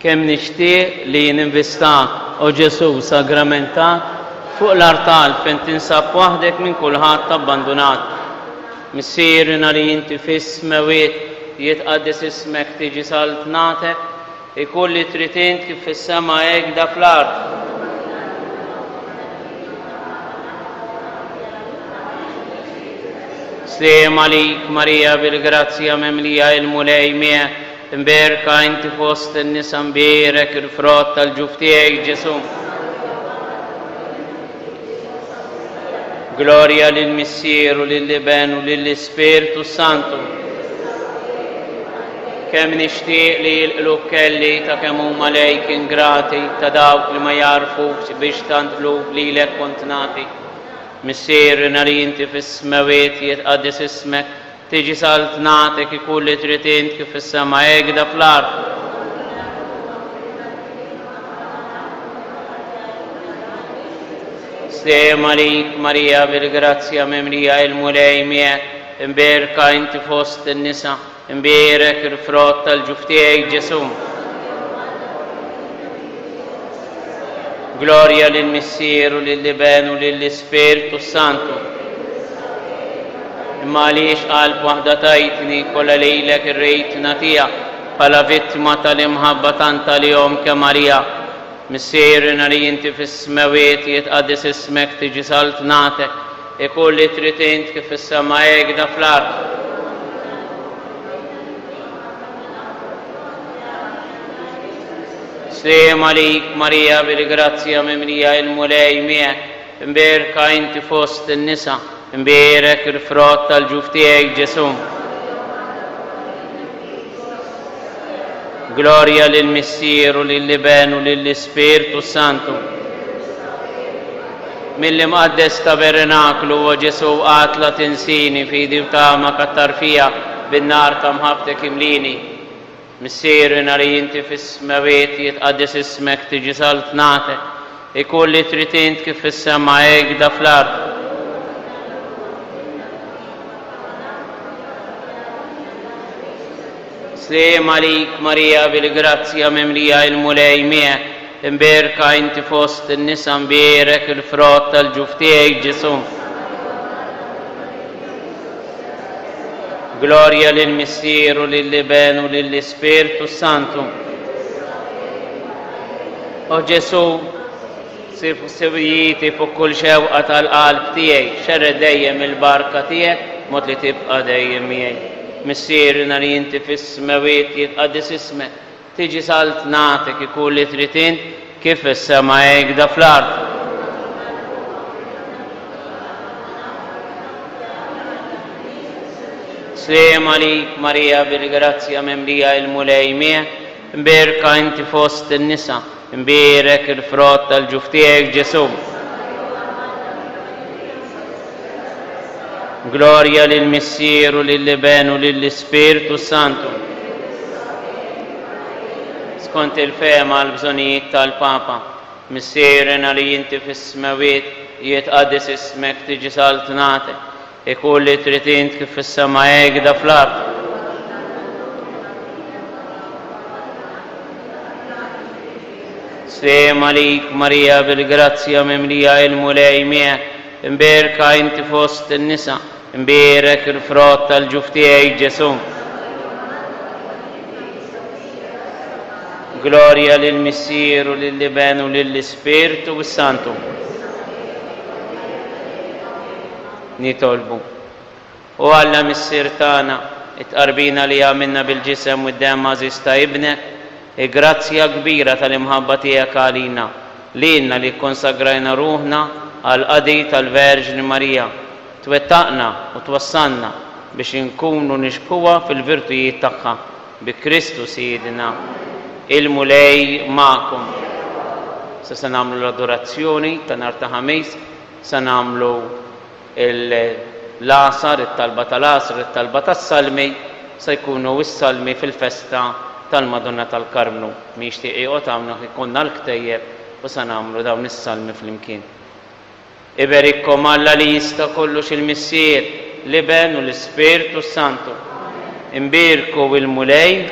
Kemm nixtieq li ninvistak, o Ġesù sagramentat, fuq l-artal fejn tinsab waħdek minn kulħadd abbandunat. Missierna li inti fis-smewwiet, jitqaddes ismek, tiġi saltnatek, ikun li trid int kif fis-sema hekk fl-art. Sliem għalik Marija bil-grazzja mimlija il-Mulej miegħek, Imbierka inti fost in-nisa mbierek il-frott tal-ġuf tiegħek Ġesù. Glorja lill-Missier u lill-Iben u lill-Ispirtu Santu. Kemm nixtieq li l-qlub kelli ta' kemm huma lejk ingrati ta' dawk li ma jagħrfukx biex tant qlub lilek kont nagħti. Missierna li inti fis-smewwiet jitqaddes ismek, Tiġi saltnatek ikun li trid int kif fis-sema hekda fl-art. Sliem għalik Marija bil-grazzja mimlija il-Mulej miegħek, imbierka inti fost in-nisa, imbierek il-frott tal-ġuf tiegħek Ġesù. Glorja lill-Missier u lill-Iben u lill-Ispirtu s-Santu. Imma għaliex qalb waħda tajtni kollha lilek irrid nagħtiha bħala vittma tal-imħabba tant għalihom kemm għalija. Missierna li inti fis-smewwiet jitqaddes ismek tiġi saltnatek, ikun li trid int kif fis-sema hekda fl-art. Sliem għalik Marija bil-grazzja mimlija il-Mulej miegħek, imbierka inti fost in-nisa, imbierek il-frott tal-ġuf tiegħek Ġesù. Glorja lill-Missier u lill-Iben u lill-Ispirtu Santu. Mill-imqaddes tabernaklu, o Ġesù, qatt la tinsini, fidi u tama kattar fija, bin-nar ta' mħabbtek imlini. Missierna li inti fis-smewwiet, jitqaddes ismek, tiġi saltnatek, ikun li trid int kif fis-sema hekda fl-art. Sliem għalik Marija bil-grazzja mimlija il-Mulej miegħek, imbierka inti fost in-nisa mbierek il-frott tal-ġuf tiegħek Ġesù. Glorja lill-Missier u lill-Iben u lill-Ispirtu s-Santu. O Ġesù, sibjieti fuq kull xewqa tal-qalb tiegħi, xerred dejjem il-barka tiegħek mod li tibqa' dejjem miegħi. Missierna li inti fis-smewwiet jitqaddes ismek, Tiġi saltnatek ikun li trid int kif fis-sema hekda fl-art. Sliem għalik Marija bil-grazzja mimlija il-Mulej miegħek, imbierka inti fost in-nisa, imbierek il-frott tal-ġuf tiegħek Ġesù. Glorja lill-Missier u lill-Iben u lill-Ispirtu Santu. Skont il-fehma għall-bżonnijiet tal-Papa, Missierna li inti fis-smewwiet, jitqaddes ismek, tiġi saltnatek, ikun li trid int kif fis-sema hekda fl-art. Sliem għalik Marija bil-grazzja mimlija il-Mulej miegħek, Imbierka inti fost in-nisa, imbierek il-frott tal-ġuf tiegħek Ġesù. Glorja lill-Missier u lill-Iben u lill-Ispirtu s-Santu. Nitolbu. O Alla Missier tagħna, it-tqarbina li għamilna bil-Ġisem u d-Demm għażiż ta' Ibnek hi grazzja kbira tal-imħabba tiegħek għalina, lilna li kkonsagrajna ruħna għall-qadi tal-Verġni Marija, twettaqna u twassalna biex inkunu nixbhuha fil-virtujiet tagħha, bi Kristu Sidna. Il-Mulej magħkom. Issa se nagħmlu l-adorazzjoni ta' nhar ta' Ħamis, se nagħmlu l-għasar, it-talba tal-għasar, it-talba tas-salmi, se jkunu s-salmi fil-festa tal-Madonna tal-Karmnu. Min jixtieq joqgħod hawn ikollna l-ktejjeb u se nagħmlu dawn is-salmi flimkien. Iberikkom Alla li jista' kollox il-Missier, l-Iben u l-Ispirtu s-Santu. Imbierku il-Mulej.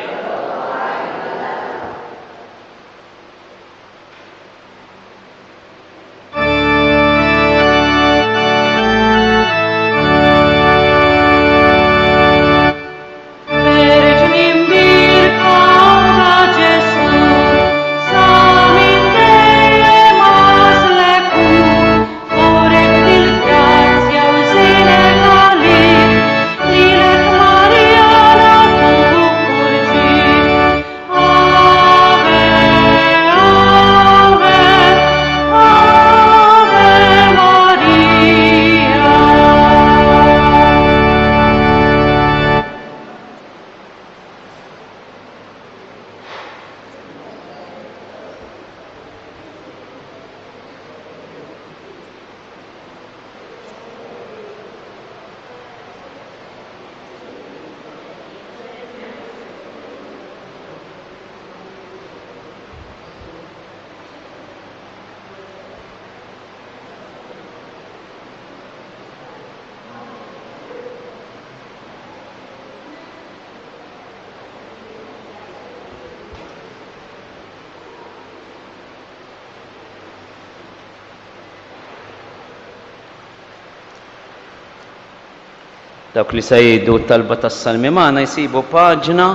Dawk li se jgħidu t-talba tas-Salmi magħna jsibu paġna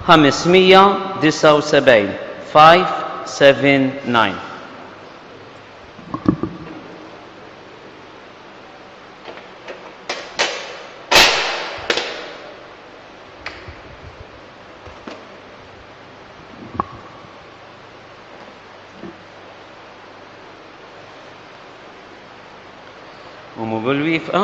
579, 579. Qumu bil-wieqfa.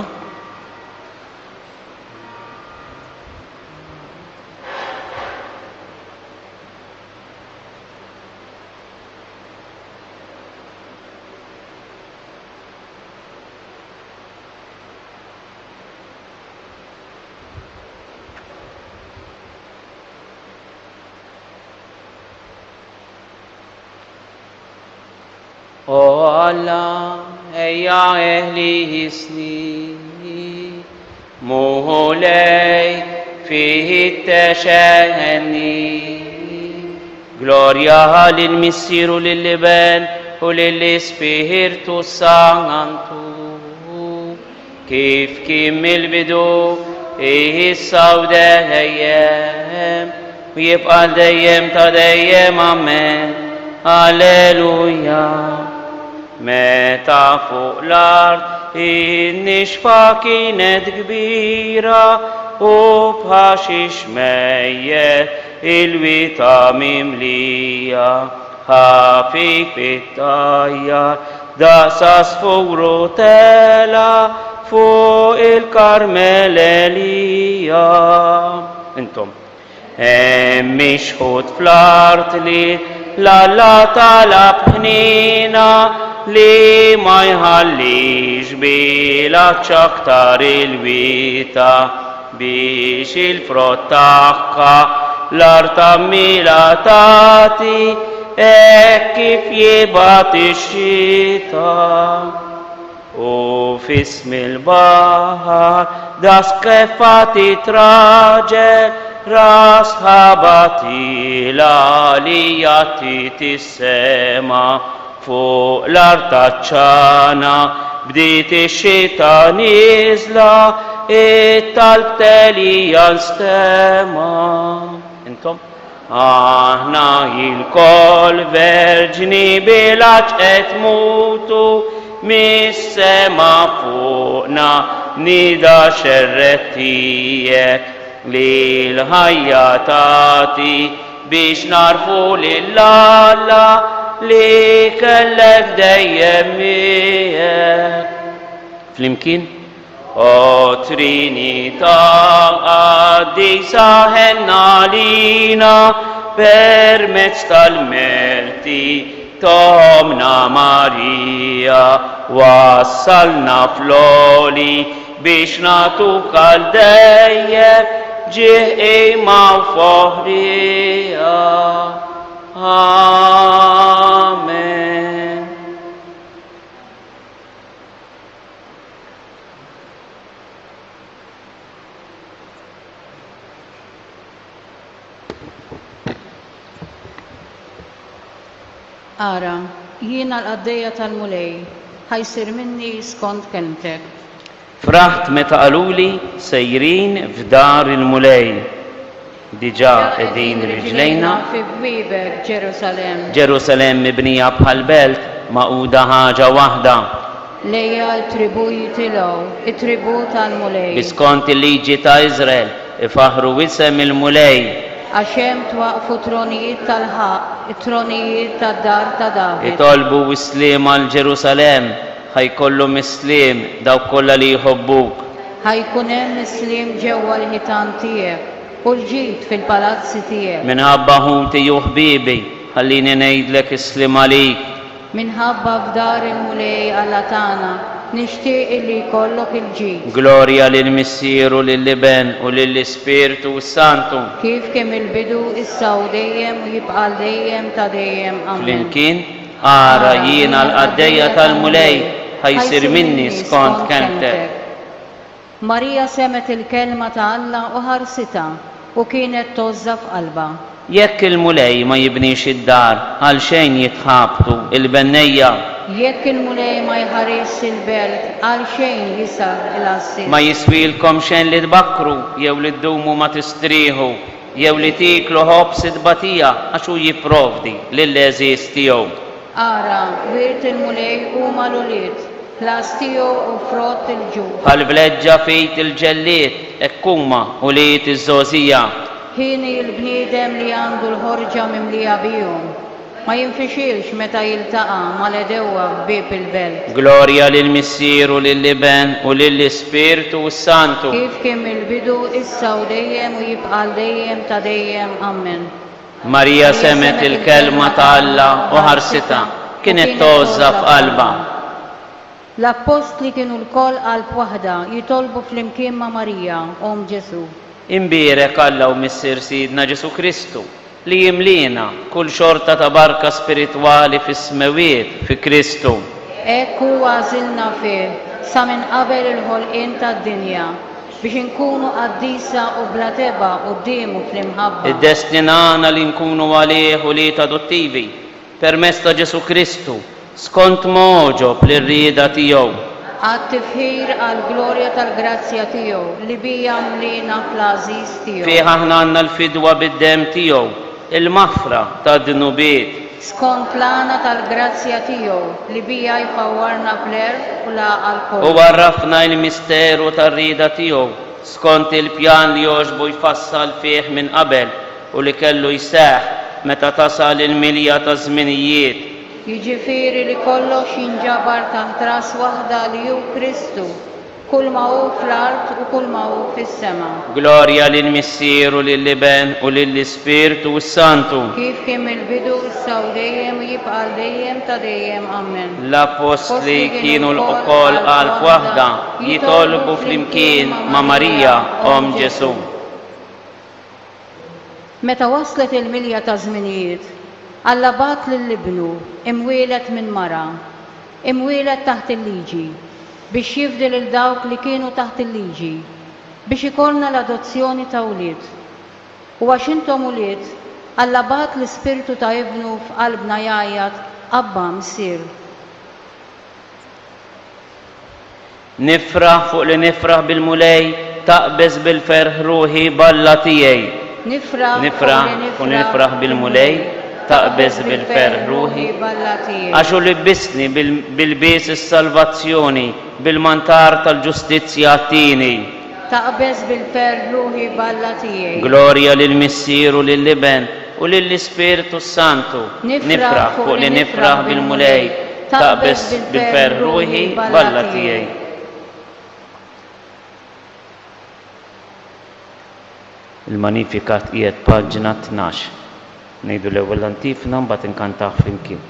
O Alla, ejja eħlisni, Mulej fittex għenni. Glorja lill-Missier u lill-Iben u lill-Ispirtu Santu, kif kien mill-bidu, issa u dejjem, u jibqa' għal dejjem ta' dejjem. Amen. Alleluja. Meta fuq l-art in-nixfa kienet kbira u b'ħaxix mejjet il-wita mimlija, ħafif it-tajjar daqs għasfur u tela' fuq il-Karmel Elija. Intom. Hemm ix-xhud fl-art li l-Alla talab ħniena li ma jħallix bil-għatx aktar il-wita biex il-frott tagħha l-art għammiela tagħti hekk kif jibgħat ix-xita. U f'ism il-baħar daqs keffa titraġel ras ħabatila li jgħattiet is-sema fuq l-art għatxana bdiet ix-xita nieżla it-talb t'Elija nstema'. Intom? Aħna ilkoll verġni bil-għatx qed mutu mis-sema fuqna nida xerred tiegħek li l-ħajja tagħti biex nagħrfu lil Alla li kellek dejjem miegħek. Flimkien? O Trinità qaddisa ħenn għalina permezz tal-merti t'Ommna Marija wassalna fl-għoli biex nagħtuk għal dejjem ġieħ qima u foħrija. Amen. Ara, jiena l-qaddejja tal-Mulej, ħa jsir minni skont kelmtek. Fraħt meta qaluli sejrin f'dar il-Mulej. Diġà qegħdin riġlejna. Fi bwiebek, Ġerusalemm. Ġerusalemm mibnija bħal belt magħquda ħaġa waħda. Lejha l-tribù jitilgħu, it-tribù tal-Mulej. Bi skont il-liġi ta' Iżrael, ifaħħru isem il-Mulej. Għax hemm twaqqfu tronijiet tal-ħaqq, it-tronijiet tad-dar ta' David. Itolbu s-sliem għal Ġerusalemm, ħa jkollhom is-sliem dawk kollha li jħobbuk. Ħa jkun hemm is-sliem ġewwa l-ħitan tiegħek, u l-ġid fil-palazzi tiegħek. Minħabba ħuti u ħbiebi, ħallini ngħidlek is-sliem għalik. Minħabba f'dar il-Mulej Alla tagħna, nixtieq illi jkollok il-ġid. Glorja lill-Missier u lill-Iben u lill-Ispirtu s-Santu. Kif kien mill-bidu, issa u dejjem u jibqa' għal dejjem ta' dejjem. Amen. Flimkien, Ara, jiena l-qaddejja tal-Mulej, ħa jsir minni skont kelmtek. Marija semgħet il-kelma ta' Alla u ħarsitha, u kienet tgħożżha f'qalbha. Jekk il-Mulej ma jibnix id-dar, għalxejn jitħabtu l-bennejja. Jekk il-Mulej ma jħarisx il-belt, għalxejn jisgħar il-għassies. Ma jiswielkom xejn li tbakkru, jew li ddumu ma tistrieħu, jew li tieklu ħobż it-tbatija, għax hu jipprovdi lill-għeżież tiegħu. Ara, wirt il-Mulej huma l-ulied, ħlas tiegħu hu frott il-ġuf. Bħal vleġġa f'id il-ġellied, hekk huma ulied iż-żgħożija. Hieni l-bniedem li għandu l-ħorġa mimlija bihom, ma jinfixilx meta jiltaqa' mal-għedewwa f'bieb il-belt. Glorja lill-Missier u lill-Iben u lill-Ispirtu s-Santu. Kif kien mill-bidu, issa u dejjem u jibqa' għal dejjem ta' dejjem. Ammen. Marija semgħet il-kelma ta' Alla u ħarsitha, kienet tgħożżha f'qalbha. L-appostli kienu lkoll qalb waħda jitolbu flimkien ma' Marija, omm Ġesù. Imbierek Alla u Missier Sidna Ġesù Kristu, li jimliena b'kull xorta ta' barka spiritwali fis-smewwiet fi Kristu. Hekk hu għażilna fih sa minn qabel il-ħolqien tad-dinja, Biex inkunu qaddisa u bla tebgħa quddiemu fl-imħabba. Iddestinana li nkunu għalih ulied adottivi, permezz ta' Ġesù Kristu, skont ma għoġob lir-rieda tiegħu. Għat-tifħir għall-glorja tal-grazzja tiegħu li biha mliena fl-għażiż tiegħu. Fih aħna għandna l-fidwa bid-demm tiegħu, il-maħfra tad-dnubiet. Skont l-għana tal-grazzja tiegħu li biha jfawwarna fl-għerf u l-għaqal kollu. Hu għarrafna il-misteru tar-rieda tiegħu, skont il-pjan li għoġbu jfassal fih minn qabel u li kellu jseħħ meta tasal il-milja taż-żminijiet. Jiġifieri li kollox jinġabar taħt ras waħda li hu Kristu, Kull ma hu fl-art u kull ma hu fis-sema. Glorja lill-Missier u lill-Iben u lill-Ispirtu s-Santu. Kif kien mill-bidu, issa u dejjem u jibqa' għal dejjem ta' dejjem. Ammen. L-Appostli kienu lkoll qalb waħda jitolbu flimkien ma' Marija, omm Ġesù. Meta waslet il-milja taż-żminijiet, Alla bagħat lil Ibnu, imwieled minn mara, imwieled taħt il-liġi, biex jifdi lil dawk li kienu taħt il-liġi, biex ikollna l-adozzjoni ta' wlied. U għax intom ulied, Alla bagħat l-Ispirtu ta' Ibnu f'qalbna jgħajjat, Abba, Missier. Nifraħ fuq li nifraħ bil-Mulej, taqbeż bil-ferħ ruħi b'Alla tiegħi. Nifraħ Nifraħ fuq li nifraħ bil-Mulej, taqbeż bil-ferħ ruħi. b'Alla tiegħi. Għax hu libbisni bil-lbies is-salvazzjoni, bil-mantar tal-ġustizzja għattini. Taqbeż bil-ferħ ruħi b'Alla tiegħi. Glorja lill-Missier u lill-Iben u lill-Ispirtu s-Santu. Nifraħ fuq li nifraħ bil-Mulej, taqbeż bil-ferħ ruħi b'Alla tiegħi. Il-Magnificat qiegħed paġna 12. Ngħidu l-ewwel l-antifona mbagħad inkantah flimkien.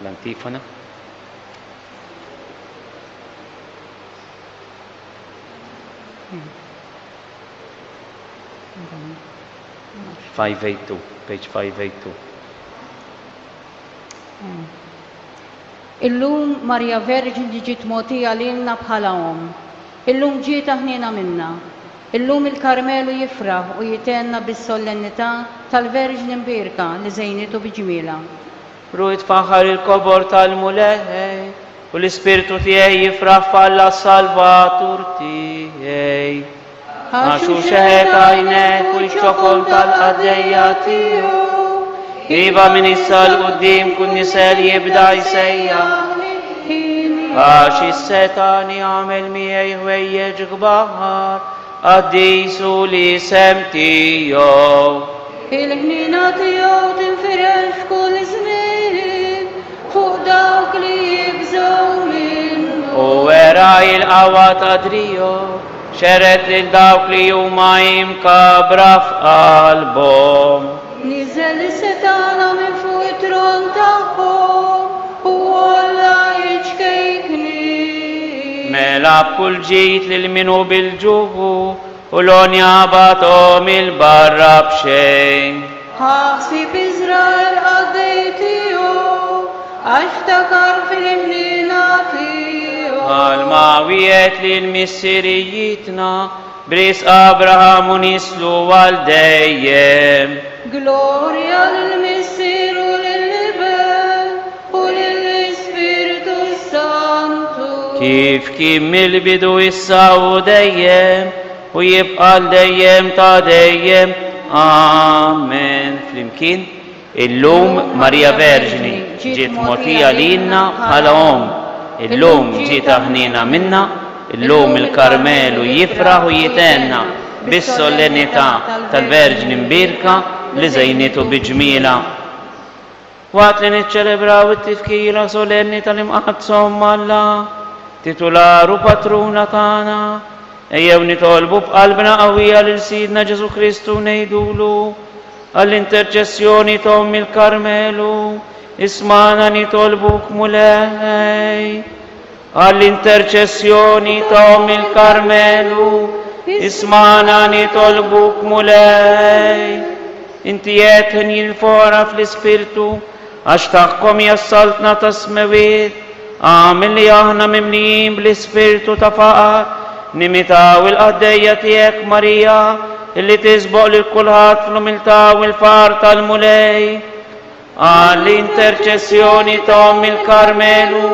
L-antifona. 582, page 582. Illum Marija Verġni ġiet mogħtija lilna bħala omm. Illum ġietha ħniena minna. Illum il-Karmelu jifraħ u jithenna bis-sollennità tal-Verġni Mbierka li żejnitu bi ġmielha. Ruħi tfaħħar il-kobor tal-Mulej, u l-ispirtu tiegħi jifraħ f'Alla s-Salvatur tiegħi. Għax hu xeħet għajnejh fuq iċ-ċokon tal-qaddejja tiegħu. Iva minn issa 'l quddiem kull nisel jibda jsejjaħ. Għax is-setgħani għamel miegħi ħwejjeġ kbar, qaddis hu l-isem tiegħu. Il-ħniena tiegħu tinfirex f'kull żmien fuq dawk li jibżgħu minnu. U wera l-qawwa ta' driegħu, xered lil dawk li huma imkabbra f'qalbhom. Niżel is-setgħana minn fuq it-tron tagħhom u għolla ċ-ċkejknin. Mela b'kull ġid lil min hu bil-ġuħ u l-għonja bagħathom 'il barra b'xejn. Ħa ħsieb Iżrael qaddej tiegħu, għax ftakar fil-ħniena tiegħu. Bħalma wiegħed lil missirijietna, b'risq Abraham u nislu għal dejjem. Glorja lill-Missier u lill-Iben. Kif kien mill-bidu issa u dejjem u jibqa' għal dejjem ta' dejjem. Amen. Flimkien, illum Marija Verġni ġiet mogħtija lilna bħala omm. Illum ġiet ħniena minna, illum il-Karmelu jifraħ u jithenna bis-solennità tal-Verġni Mbierka li żejnitu bi ġmielha. Waqt li niċċelebraw it-tifkira solenni tal-Imqaddsa Omm Alla, titular u patruna tagħna, ejjew nitolbu b'qalbna qawwija lil Sidna Ġesù Kristu u ngħidulu, għall-interċessjoni ta' Omm il-Karmelu, ismagħna nitolbuk Mulej. Għall-interċessjoni ta' Omm il-Karmelu, ismagħna nitolbuk Mulej. Inti għedt ħenjin il-foqra fl-ispirtu, għax tagħhom hija s-saltna tas-smewwiet. Agħmel li aħna mimlijin bl-ispirtu ta' faqar, nimitaw il-qaddejja tiegħek Marija, illi tisboq lil kulħadd fl-umiltà u l-faqar tal-Mulej. Għall-interċessjoni ta' Omm il-Karmelu,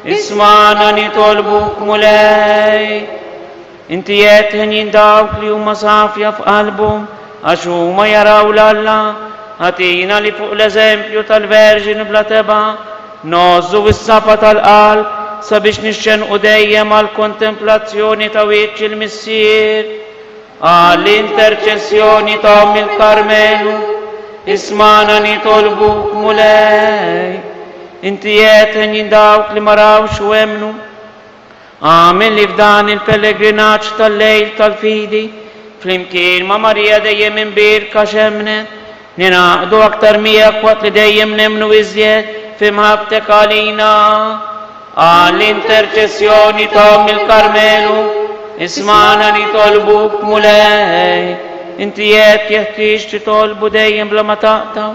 ismagħna nitolbuk Mulej. Inti għedt ħenjin dawk li huma safja f'qalbhom, għax huma jaraw 'l Alla. Agħtina li fuq l-eżempju tal-Verġni bla tebgħa, ngħożżu s-safa tal-qalb sabiex nixxenqu dejjem għall-kontemplazzjoni ta' wiċċ il-Missier. Għall-interċessjoni ta' Omm il-Karmelu, ismagħna nitolbuk Mulej. Inti għedt ħenjin dawk li ma rawx u emmnu. Agħmel li f'dan il-pellegrinaġġ tal-lejl tal-fidi, flimkien ma' Marija dejjem imbierka x'emmnet, ningħaqdu aktar miegħek waqt li dejjem nemmnu iżjed fi mħabbtek għalina. Għall-interċessjoni ta' Omm il-Karmelu, ismagħna nitolbuk Mulej. Inti għedt jeħtieġ titolbu dejjem bla ma taqtgħu.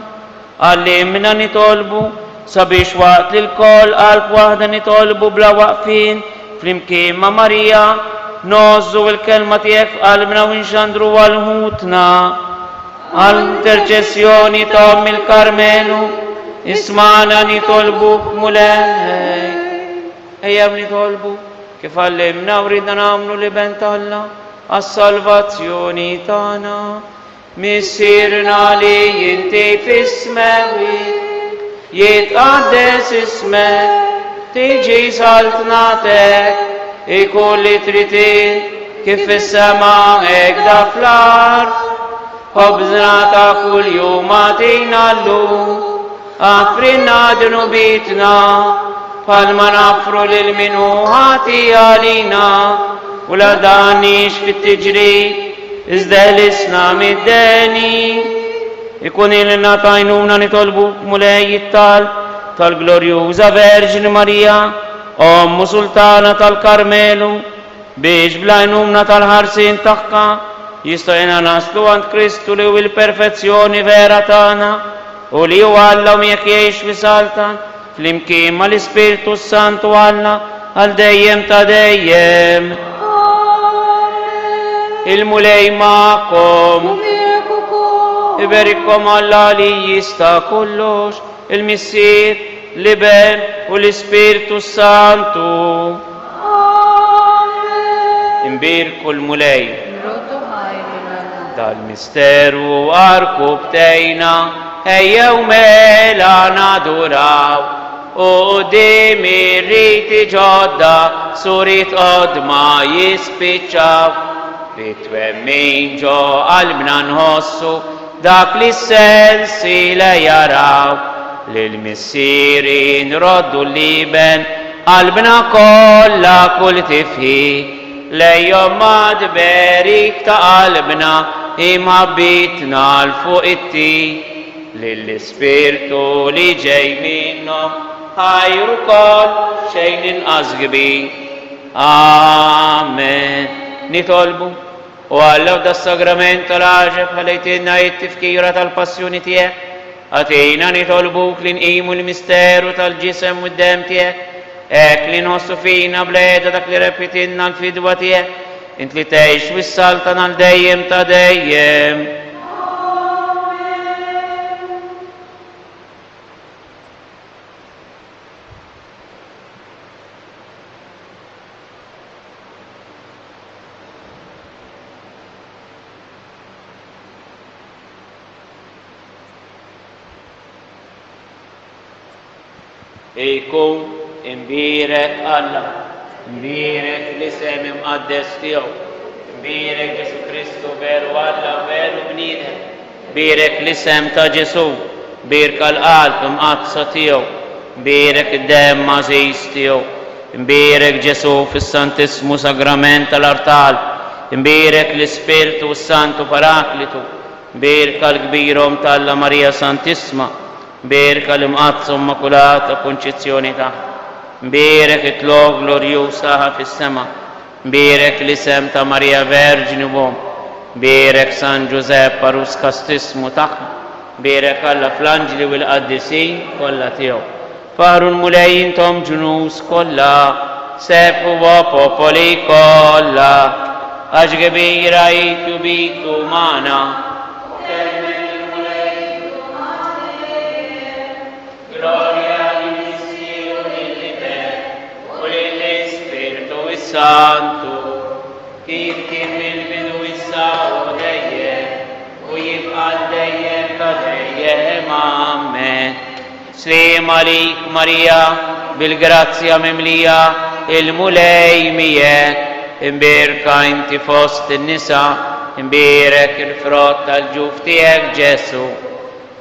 Għallimna nitolbu, sabiex waqt li lkoll qalb waħda nitolbu bla waqfien, flimkien ma' Marija, ngħożżu l-kelma tiegħek f'qalbna u nxandruha 'l ħutna. Għall-interċessjoni ta' Omm il-Karmelu, ismagħna nitolbuk Mulej. Ejjew nitolbu, kif għallimna u ridna nagħmlu l-Iben t'Alla għas-salvazzjoni tagħna. Missierna li inti fis-smewwiet, jitqaddes ismek, tiġi saltnatek, ikun li trid int, kif fis-sema hekk da fl-art. Ħobżna ta' kuljum agħtina llum, aħfrilna dnubietna, bħalma naħfru lil min hu ħati għalina, u la tdaħħalniex fit-tiġrib, Iżda ħlisna mid-deni. Ikun ilna t'għajnuna nitolbuk Mulej it-talb tal-glorjuża Verġni Marija, Omm u Sultana tal-Karmelu, biex bl-għajnuna tal-ħarsien tagħha jistgħina naslu għand Kristu li hu l-perfezzjoni vera tagħna u li hu Alla u miegħek jgħix u jsaltan flimkien mal-Ispirtu s-Santu Alla għal dejjem ta' dejjem. Il-Mulej magħkom. Iberikkom Alla li jista' kollox, il-Missier, l-Iben u l-Ispirtu s-Santu. Imbierku l-Mulej. Dal-misteru arku btejna, ejjew mela naduraw, u quddiem ir-riti ġodda suriet qodma jispiċċaw. Bit-twemmin ġo qalbna nħossu dak li s-sensi le jaraw, lil Missieri nroddu l-Iben, qalbna kollha kull tifħir. Lejhom ma tberik ta' qalbna imħabbitna 'l fuq it-tir, lill-Ispirtu li ġej minnhom ħajr ukoll xejn inqas kbir. Amen. Nitolbu, O Alla f'das-sagrament tal-għaġeb ħallejtilna it-tifkira tal-passjoni tiegħek, agħtina nitolbuk li nqimu l-misteru tal-ġisem u d-demm tiegħek, Hekk li nħossu fina bl-għeda dak li rebħitilna l-fidwa tiegħek, int li tgħix u ssaltan għal dejjem ta' dejjem. Ikun imbierek Alla, imbierek l-isem imqaddes tiegħu, imbierek Ġesù Kristu veru Alla u veru bniedem, bierek l-isem ta' Ġesù, bierka l-qalb imqaddsa tiegħu, imbierek id-demm għażiż tiegħu, imbierek Ġesù fis-Santissmu Sagrament tal-artal, imbierek l-Ispirtu s-Santu Paraklitu, bierka l-kbir Omm t'Alla Marija Santissma, Mbierka l-Imqaddsa u Immakulata Kunċizzjoni tagħha. Mbierek it-tlugħ glorjuż tagħha fis-sema. Mbierek l-isem ta' Marija Verġni u Omm. Mbierek San Ġużepp għarus kastissmu tagħha. Mbierek Alla fl-anġli u l-qaddisin kollha tiegħu. Faħħru l-Mulej intom ġnus kollha, sebbħu o popoli kollha, għax kbira hi tjubitu magħna. Glorja lill-Missier u lill-Iben u lill-Ispirtu s-Santu, kif kien mill-bidu issa u dejjem u jibqa' għal dejjem ta' dejjem. Amen. Sliem għalik Marija, bil-grazzja mimlija, il-Mulej miegħek, imbierka inti fost in-nisa, imbierek il-frott tal-ġuf tiegħek Ġesù.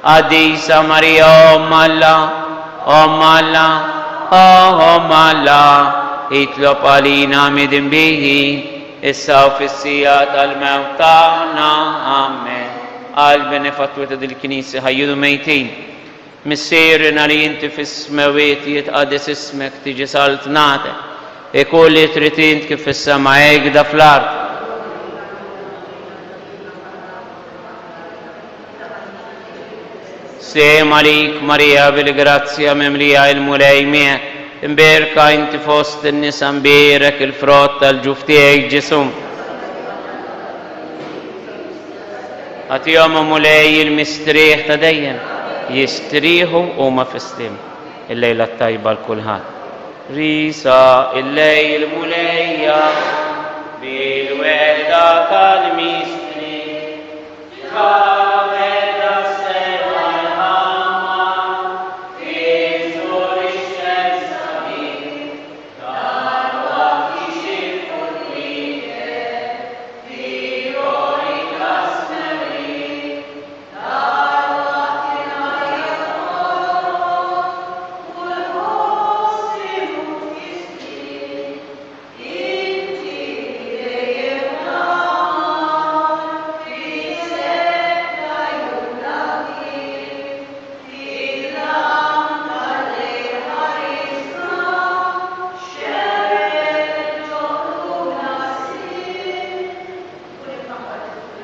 Qaddisa Marija Omm Alla, Omm Alla, Omm Alla, itlob għalina midinbin, issa u fis-siegħa tal-mewt tagħna. Amen. Għall-benefatturi ta' dil-Knisja ħajjin u mejtin, Missierna li inti fis-smewwiet jitqaddes ismek, tiġi saltnatek, ikun li trid int kif fis-sema hekda fl-art. Sliem għalik Marija bil-grazzja mimlija il-Mulej miegħek, imbierka inti fost in-nisa mbierek il-frott tal-ġuf tiegħek Ġesù. Agħtihom, o Mulej, il-mistrieħ ta' dejjem, jistrieħu huma fis-sliem. Il-lejla t-tajba 'l kulħadd. Risa il-lejl Mulejja bil-wegħda tal-mistrieħ.